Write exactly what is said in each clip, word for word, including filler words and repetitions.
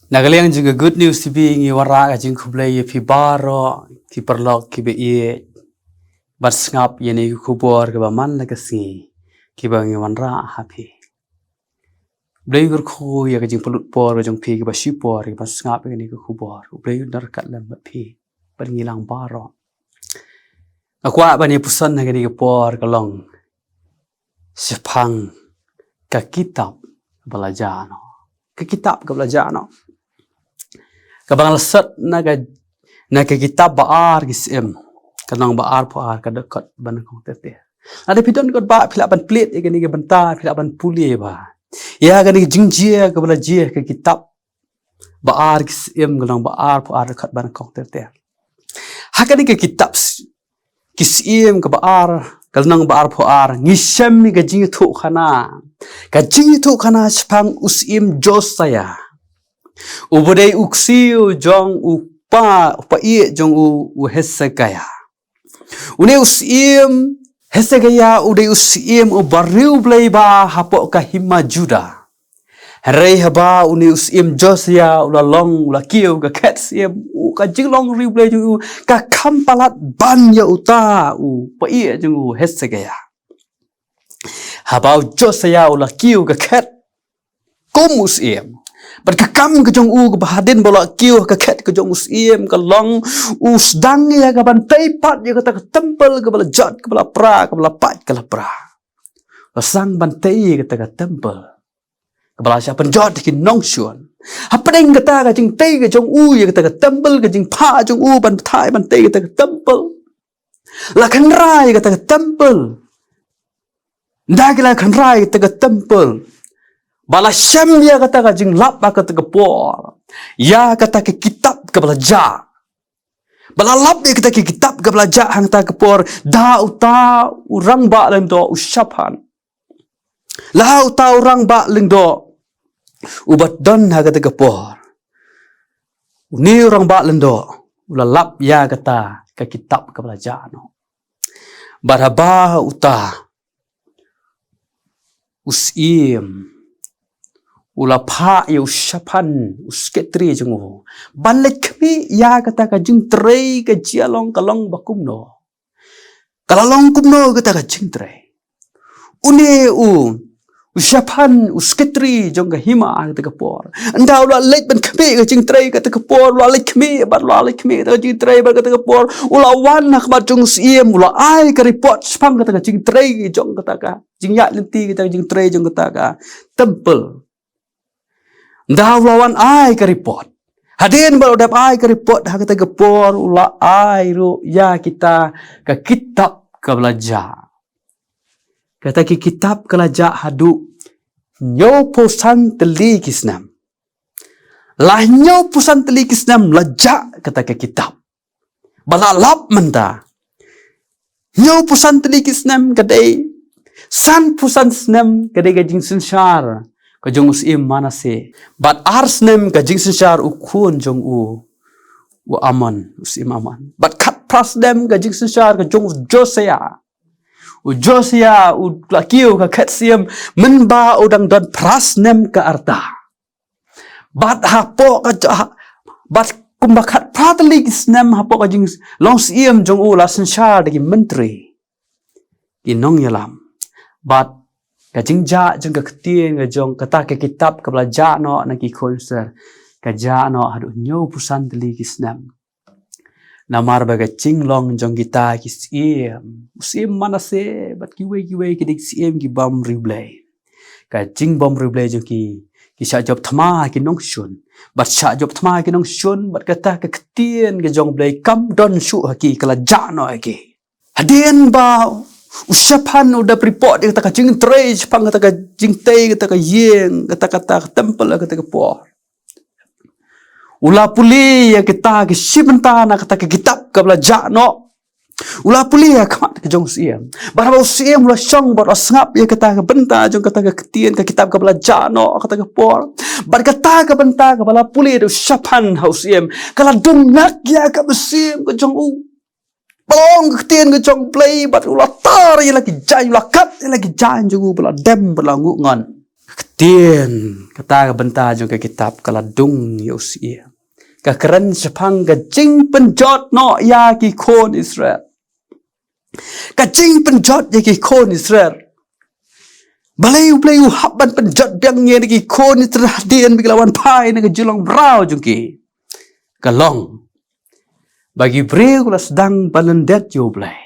Na ka liang jong ka Good News T V ngi wanrah ka jingkhublei ïa phi baroh ki paralok kiba ïeit ban sngap ïa kane ka khubor kaba man la ka sngi kiba ngi wanrah ha phi. Blei u kyrkhu ïa ka jingpynlut por ka jong phi kaba shipor ïa ka ban sngap ïa kane ka khubor. U Blei un don ryngkat lem bad phi bad ngi lang baroh. Nga kwah ban ïa puson ha kane ka por ka long shaphang ka kitab ba la jah noh. Ka kitab kaba la jah noh. Kaba nga la sot na ka, na ka kitab Ba-ar ki Syiem, ka lynnong ba arphew ar, ka dkhot ba nyngkong ter ter. Lada phi don kot ba phi lah ban plie ïa kane ka bynta, phi lah ban pule ba ïa kane ka jingjia kaba la jia ha ka kitab Ba-ar ki Syiem, ka lynnong ba arphew ar, dkhot ba nyngkong ter ter. Ha kane ka kitab s-, ki Syiem kaba ar, ka lynnong ba arphew ar, ngi shem ïa ka jingïathuhkhana, ka jingïathuhkhana shaphang u Syiem Josiah, uba dei u ksiew jong u kpa, u kpa ïeit jong u, u Hesekiah. Une u Syiem Hesekiah u dei u syiem uba riewblei bha hapoh ka hima Judah. Hynrei haba une u Syiem Josiah u la long, u la kiew ka khet syiem, u, ka jinglong riewblei jong u ka kham palat ban ïa uta u kpa ïeit jong u Hesekiah. Haba u Josiah u la kiew ka khet kum u syiem, bad ka kam ka jong u kaba hadien ba u la kiew ka khet ka jong u syiem ka long u sdang ïa ka ban tei pat ïa kata ka templ kaba la jot, kaba la pra, kaba la pait, ka la pra. La sdang ban tei ïa kata ka templ kaba la shah pynjot da ki nongshun. Hapdeng kata ka jingtei ka jong u ïa kata ka templ, ka jingphah jong u ban thait ban tei kata ka templ, la kynra ïa kata ka templ. Ynda ki la kynra ïa kata ka templ, ba la shem ïa kata ka jinglap ha kata ka por ïa kata ka kitab kaba la jah. Ba la lap ïa kata ka kitab kaba la jah ha kata ka por da uta u rangbah lyngdoh u Shaphan. La uta u rangbah lyngdoh uba don ha kata ka por, une u rangbah lyngdoh u la lap ïa kata ka kitab kaba la jah noh. Bad haba uta u syiem u la phah ïa u Shaphan, u sekretari jong u, ban leit khmih ïa kata ka jingtrei ka jia long ka long ba kumno, ka la long kumno kata ka jingtrei. Une u, u Shaphan, u sekretari jong ka hima ha kata ka por, ynda u la leit ban khmih ka jingtrei kata ka por, u la leit khmih, bad u la leit khmih kata ka jingtrei bad kata ka por, u la wan ha khmat jong u syiem, u la ai ka report shaphang kata ka jingtrei jong kata ka jingïaid lynti, kata ka jingtrei jong kata ka templ. Ynda u la wan ai ka report, hadien ba u dep ai ka report ha kata ka por, u la ai ruh ïa kita ka kitab kaba la jah. Kata ka kitab ka la jah haduh hynñiewphew san tylli ki snem. La hynñiewphew san tylli ki snem la jah kata ka kitab. Ba la lap mynta, hynñiewphew san tylli ki snem ka dei, sanphew san snem ka dei ka jingsynshar ka jong u syiem Manasseh, bad ar snem ka jingsynshar u khun jong u, u Amon, u syiem Amon, bad khatphra snem ka jingsynshar ka jong u Josiah. U Josiah u la kiew ka khet syiem mynba u dang don phra snem ka rta. Bad hapoh ka, ha, bad kumba khatphra tylli ki snem hapoh ka jinglong syiem jong u, la synshar da ki myntri, ki nongïalam. Bad ka jingjah jong ka ktien ka jong kata ka kitab kaba la jah noh na ki khun Israel ka jah noh haduh hynñiewphew san tylli ki snem. Namar ba ka jinglong jong kita ki syiem, u syiem Manasseh bad kiwei kiwei ki dei ki syiem ki bym riewblei. Ka jingbym riewblei jong ki, ki shah jop thma ha ki nongshun, bad shah jop thma ha ki nongshun, bad kata ka ktien ka jong U Blei kam don shuh ha ki, ka la jah noh ha ki. Hadien ba u Shaphan u dep report ïa kata ka jingtrei shaphang kata ka jingtei kata ka ïing, kata, kata ka templ ha kata ka por, u la pule ïa kita ki shi bynta na kata ka kitab kaba la jah noh. U la pule ha khmat ka jong u syiem. Bad haba u syiem u la shong bad u la sngap ïa kata ka bynta jong kata ka ktien ka kitab kaba la jah noh kata ka por, bad kata ka bynta kaba la pule da u Shaphan ha u syiem, ka la dum nak ïa ka mynsiem ka jong u. Ba long ka ktien ka jong U Blei, bad u la tar ïa la ki jaiñ, u la kat ïa la ki jaiñ jong u, ba la dem, ba la nguh ngon. Ktien, kata ka bynta jong ka kitab ka la dung ïa u syiem. Ka kren shaphang ka jingpynjot noh ïa ki khun Israel. Ka jingpynjot ïa ki khun Israel. Balei U Blei u hap ban pynjot biang ïa ki khun Israel hadien ba ki la wan phai na ka jinglong mraw jong ki? Ka long ba ki briew ki la sdang ban lyndet ïa U Blei.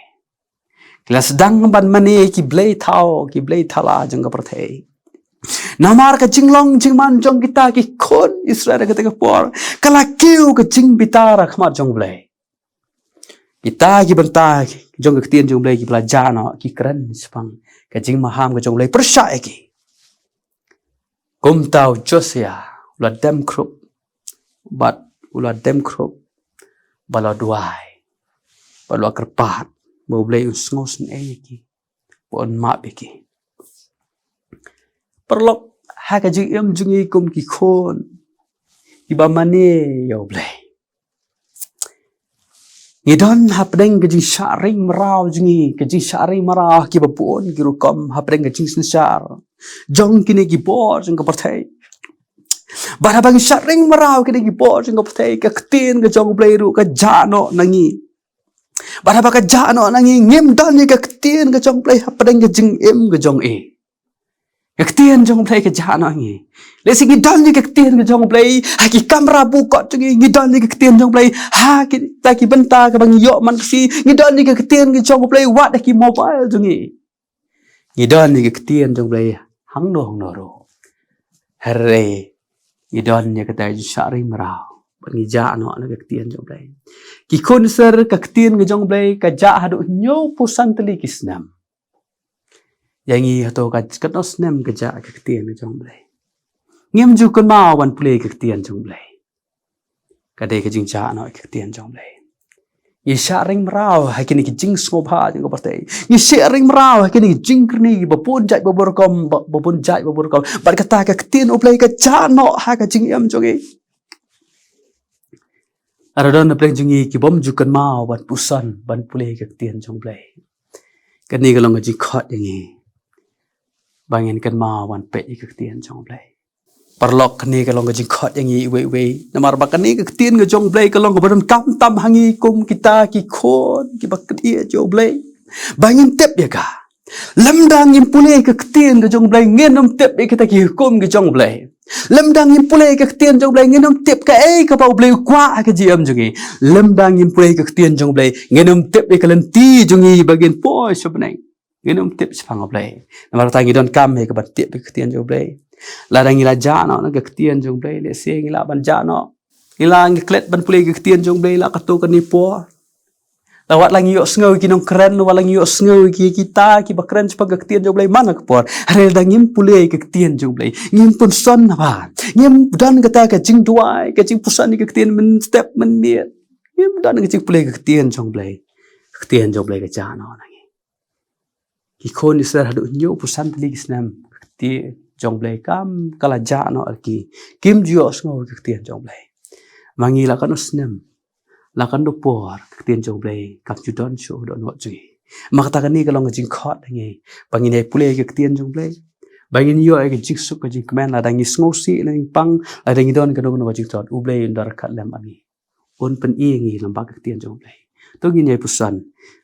Ki la sdang ban mane ki blei thaw, ki blei thala jong ka pyrthei. Namar ka jinglong jingman jong kita ki khun Israel ha kata ka por, ka la kiew ka jingbitar ha khmat jong U Blei. Kita ki bynta jong ka ktien jong U Blei kiba la jah noh, ki kren shaphang ka jingmaham ka jong U Blei pyrshah ïa ki. Kumta u Josia u la dem khrup, bad u la dem khrup, bad u la duwai, bad u la kyrpad ba U Blei un sngewsynei ïa ki, ba un map ïa ki. Paralok, ha ka jingim jong ngi kum ki khun kiba mane ïa U Blei, ngi don hapdeng ka jingshah ring mraw jong ngi, ka jingshah ring mraw kiba bun ki rukom hapdeng ka jingsynshar jong kine ki bor jong ka pyrthei. Bad haba ngi shah ring mraw kine ki bor jong ka pyrthei, ka ktien ka jong U Blei ruh ka jah noh na ngi. Bad haba ka jah noh na ngi, ngim don ïa ka ktien ka jong U Blei hapdeng ka jingim ka jong ngi. Ka ktien jong U Blei ka jah noh na ngi. Lehse ngi don ïa ka ktien ka jong U Blei ha ki kamra bukot jong ngi, ngi don ïa ka ktien jong U Blei ha kita ki bynta kaba ngi ïoh man ka sngi, ngi don ïa ka ktien ka jong U Blei wat ha ki mobile jong ngi. Ngi don ïa ka ktien jong U Blei hangno hangno ruh. Hynrei ngi don ïa kata ka jingshah ring mraw, bad ngi jah noh na ka ktien jong U Blei. Ki khun Israel, ka ktien ka jong U Blei ka jah haduh hynñiewphew san tylli ki snem. Ïa ngi hato ka katno snem ka jah ka ktien ka jong U Blei? Ngim ju kynmaw ban pule ka ktien jong U Blei. Ka dei ka jingjah noh ka ktien jong U Blei. Ngi shah ring mraw ha kine ki jingsngewbha jong ka pyrthei. Ngi shah ring mraw ha kine ki jingkyrni ba bun jait ba bun rukom, ba, ba bun jait ba bun rukom. Bad kata ka ktien U Blei ka jah noh ha ka jingim jong ngi. Lada don hapdeng jong ngi ki bym ju kynmaw ban puson, ban pule ka ktien jong U Blei, kane ka long ka jingkhot ïa ngi ba ngin kynmaw ban peit ïa ka ktien jong U Blei. Paralok, kane ka long ka jingkhot ïa ngi iwei iwei. Namar ba kane ka ktien ka jong U Blei ka long kaba donkam tam ha ngi kum kita ki khun kiba kyndiah ïa U Blei, ba ngin tip ïa ka. Lymda ngim pule ka ktien ka jong U Blei, ngin ym tip ïa kita ki hukum ka jong U Blei. Lymda ngim pule ka ktien jong U Blei, ngin ym tip kaei kaba U Blei u kwah ha ka jingim jong ngi. Lymda ngim pule ka ktien jong U Blei, ngin ym tip ïa ka lynti jong ngi ba ngin poi sha bneng. Ngin ym tip shaphang U Blei. Namar kata ngi donkam ïa ka ban tip ïa ka ktien jong U Blei. Lada ngi la jah noh na ka ktien jong U Blei, lehse ngi lah ban jah noh. Ngi lah, ngi klet ban pule ïa ka ktien jong U Blei la katto katne por. La wat la ngi ïohsngew ïa ki nongkren, wat la ngi ïohsngew ïa ki, kita kiba kren shaphang ka ktien jong U Blei man la ka por, hynrei lada ngim pule ïa ka ktien jong U Blei, ngim puson haba, ngim don kata ka jingduwai, ka jingpuson ïa ka ktien mynstep mynmiet, ngim don ka jingpule ïa ka ktien jong U Blei, ka ktien jong U Blei ka jah noh na ngi. Ki khun Israel haduh hynñiewphew san tylli ki snem, ka ktien jong U Blei kam, ka la jah noh ha ki. Kim ju ïohsngew ïa ka ktien jong U Blei. Ma ngi la katno snem, la katno por, ka ktien jong U Blei kam ju don shuh ha dohnud jong ngi. Ma kata kane ka long ka jingkhot ïa ngi ba ngin ïai pule ïa ka ktien jong U Blei, ba ngin ïoh ïa ka jingsuk ka jingkmen, lada ngi sngewsih, lada ngi pang, lada ngi don kano kano ka jingtlot, U Blei un don ryngkat lem bad ngi. Un pyni ïa ngi lem bad ka ktien jong U Blei. To ngin ïai puson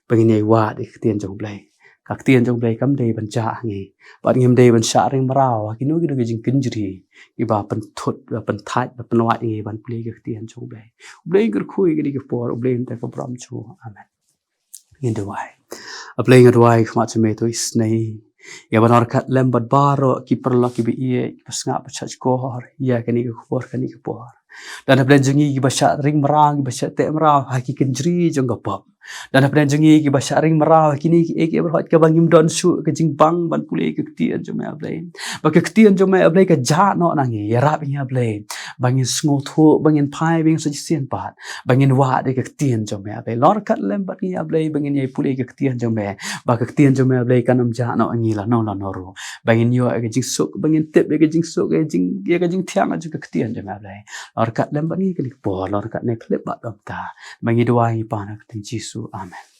ba ngin ïai wad ïa ka ktien jong U Blei. Ka ktien jong U Blei kam dei ban jah ha ngi, bad ngim dei ban shah ring mraw ha kino kino ki jingkynjri kiba pynthut, ba pynthait, ba pynwad ïa ngi ban pule ïa ka ktien jong U Blei. U Blei un kyrkhu ïa kane ka por, U Blei un teh ka burom shuh. Amen. Ngin duwai. A Blei, nga duwai khmat sha me to isynei ïa ban ryngkat lem bad baroh ki paralok kiba ïeit, kiba sngap bad shahshkor ïa kane ka khubor, kane ka por. Don hapdeng jong ngi kiba shah ring mraw, kiba shah teh mraw ha ki kynjri jong ka pop. Don hapdeng jong ngi kiba shah ring mraw ha kine kiei kiei baroh kaba ngim don shuh ka jingbang ban pule ïa ka ktien jong me, A Blei. Ba ka ktien jong me, A Blei, ka jah noh na ngi, ïarap ïa ngi, A Blei, ba ngin sngewthuh, ba ngin phai, ba ngin sa shisien pat, ba ngin wad ïa ka ktien jong me, A Blei. Long ryngkat lem bad ngi, A Blei, ba ngin ïai pule ïa ka ktien jong me, ba ka ktien jong me, A Blei, kan ym jah noh ha ngi lano lano ruh. Ba ngin ïoh ïa ka jingsuk, ba ngin tip ïa ka jingsuk, ïa ka jing, ïa ka jingthiang jong ka ktien jong me, A Blei. Long ryngkat lem bad ngi kane ka por, long ryngkat ne khlem bad ym ta. Ba ngi duwai ngi pan ha ka kyrteng Jisu. Amen.